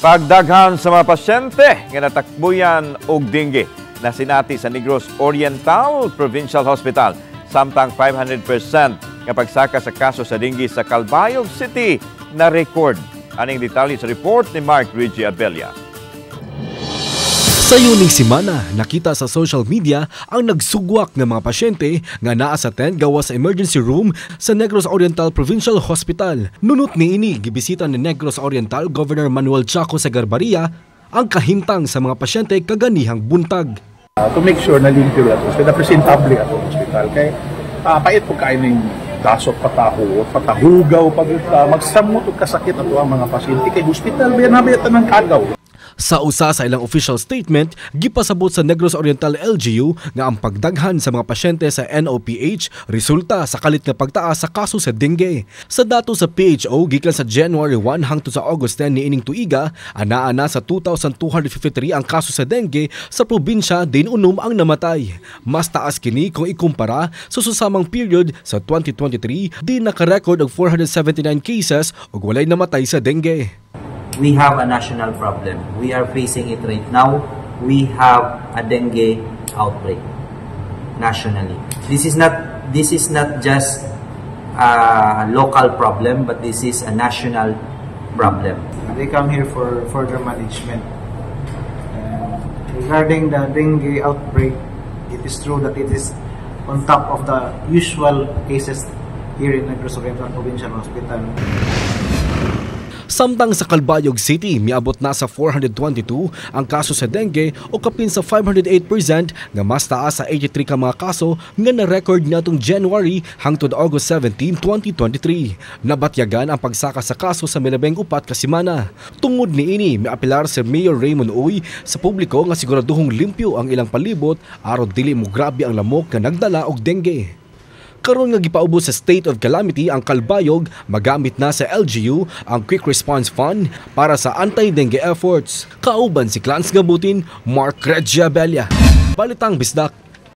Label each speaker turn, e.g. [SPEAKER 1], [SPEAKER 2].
[SPEAKER 1] Pagdaghan sa mga pasyente nga natakbuyan og dengue na sinati sa Negros Oriental Provincial Hospital, samtang 500% nga pagsaka sa kaso sa dengue sa Calbayog City na record. Aning detalye sa report ni Mark Reggie Abella.
[SPEAKER 2] Sa yuning simana, nakita sa social media ang nagsugwak ng mga pasyente nga naa sa tent gawas sa emergency room sa Negros Oriental Provincial Hospital. Nunot niini, gibisita ni Negros Oriental Governor Manuel Chaco Sagarbarria ang kahimtang sa mga pasyente kaganihang buntag.
[SPEAKER 3] To make sure na limpyo ato hospital, presentable ato hospital. Kay pait po kayo ning dasot pataho, patahugaw pag magsamot og kasakit ato ang mga pasyente kay hospital ba na ba ng kagaw.
[SPEAKER 2] Sa usa sa ilang official statement, gipasabot sa Negros Oriental LGU nga ang pagdaghan sa mga pasyente sa NOPH resulta sa kalit nga pagtaas sa kaso sa dengue. Sa dato sa PHO gikan sa January 1 hangtod sa August 10 niining tuiga, anaa na sa 2,253 ang kaso sa dengue sa probinsya, din 6 ang namatay. Mas taas kini kung ikumpara sa susamang period sa 2023, din naka-record og 479 cases ug walay namatay sa dengue.
[SPEAKER 4] We have a national problem. We are facing it right now. We have a dengue outbreak nationally. This is not just a local problem, but this is a national problem.
[SPEAKER 5] They come here for further management. And regarding the dengue outbreak, it is true that it is on top of the usual cases here in Negros Oriental Provincial Hospital.
[SPEAKER 2] Samtang sa Calbayog City, miabot na sa 422 ang kaso sa dengue o kapin sa 508% nga mas taas sa 83 ka mga kaso nga na-record niadtong January hangtod August 17, 2023. Nabatyagan ang pagsaka sa kaso sa milabeng 4 ka semana. Tungod niini, miapelar si Mayor Raymond Uy sa publiko nga siguraduhong limpyo ang ilang palibot aron dili mo grabe ang lamok nga nagdala og dengue. Karon nga gipaubos sa state of calamity ang Calbayog, magamit na sa LGU ang Quick Response Fund para sa anti-dengue efforts. Kauban si Clans Gabutin, Mark Regia Bella. Balitang Bisdak.